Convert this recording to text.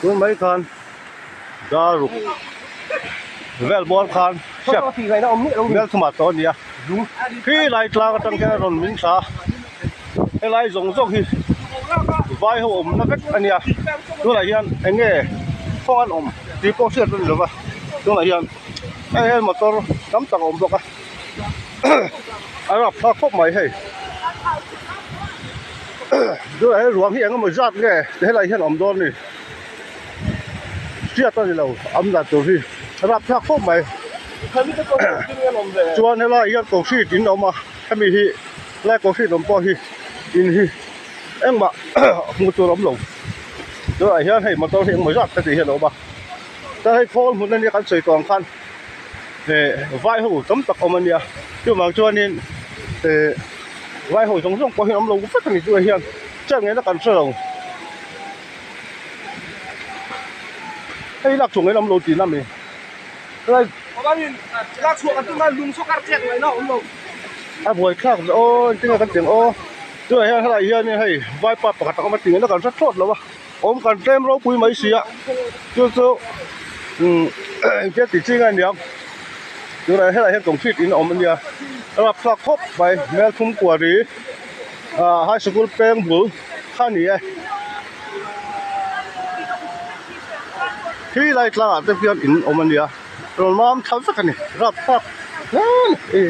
Tun mai khan dar ruk vel bawr khan step melthum ah tawh a ni a khi lai tlang atang hian a rawn min thla a helai zawng zawng hi vai ho awmna vek a nia tunah hian eng nge kawng an awm tih pawh hriat a ni lo va tunah hian hei hian motor tam tak a awm bawk a a rapthlak khawp mai hei tunah hian ruang hi eng emaw zat nge helai hian a awm dawn a ni hriat a ni lo awm dan tur hi a rapthlak khawp mai chuan helai hian concrete in a awm a hemi hi helai concrete awm pawh hi in hi engmah hmuh tur a awm lo tunah hian hei motor hi engemaw zat heti hian a awm a chuan hei khawl hmun ania kan sawi tawh ang khan eh vai ho tam tak awm ania chuvang chuanin eh vai ho zawng zawng pawh hi an awm lo vek ani tunah hian chet ngaihna kan hre lo hei lak chhuah ngaihna awm lo tihna a mi a buai thlak ve aw engtin nge kan tih ang aw tunah hian helaiah hianin hei vaipa pakhat a awm a tih ngaihna kan hre thlawt lo a. Awm kan tlem ropui mai si a chu chu umm engtia tih chi nge niang tunah helaiah hian concrete in a awm ania a rapthlak khawp mai Melthum Quarry ah high sikul peng bul kha a ni e khi lai tlangah te hian in awm ania rawn mam thla vek a ni rapthlak hle a ni.